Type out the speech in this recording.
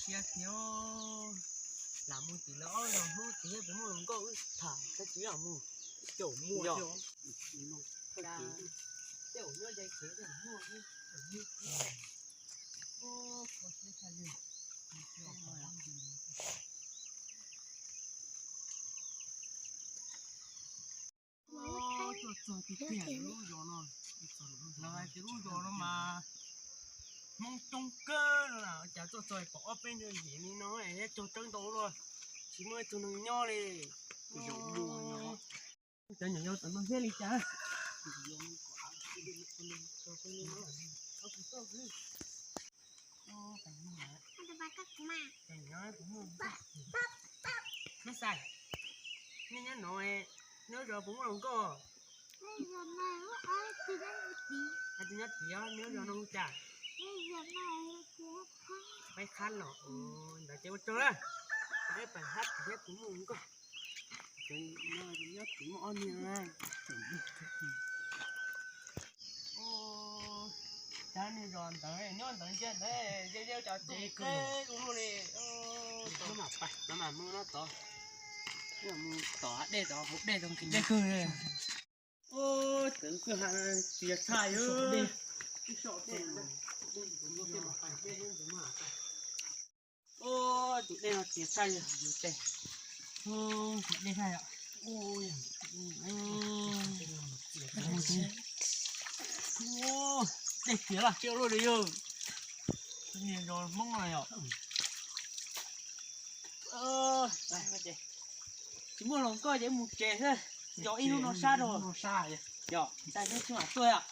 Tiag tiag, lam mus tim lawv ob zos Hmoob ces thiab puas muaj hluas nkauj wb tham, tab sis lam mus caum muaj. Tuaj txog tiag tiag lub zos no, lawv hais tias lub zos no mas Hmoob coob kawg no, cas tuaj txog pom ob peb nyuag yim li no, cog tseeb ntau luaj, tsis muaj ib tug neeg nyob li. Cov nyuam yaus tom no thiab li cas? Mas Xais, nej nyob no, neb zos puas muaj hluas nkauj? Hais tias nyob tim, neb zos no hu cas? Peb Qhab los, ntawd ces ua tsaug na, peb pais hab tim thiab puas muaj hluas nkauj. Nyob tim muaj ob niag na. Cas nej zos ntawd nyob ntawd ntsia ntawd, ze ze cov tub qeb ua luaj li. Mam mus no tod, mus tom hav dej tod, hauv dej tod nqhis dej kawg li. Txawv kawg ha, txias tshaj yus. Tus dej no txias tshaj yus tes. Tus dej tshaj yom. Dej txias laj txias luaj li yog. Niag zos Hmoob no yom. Tsis muaj hluas nkauj ces mus tsev xwb, nco ib hnub no sab rau. Yog, tais hnub tsis mam tuaj yom.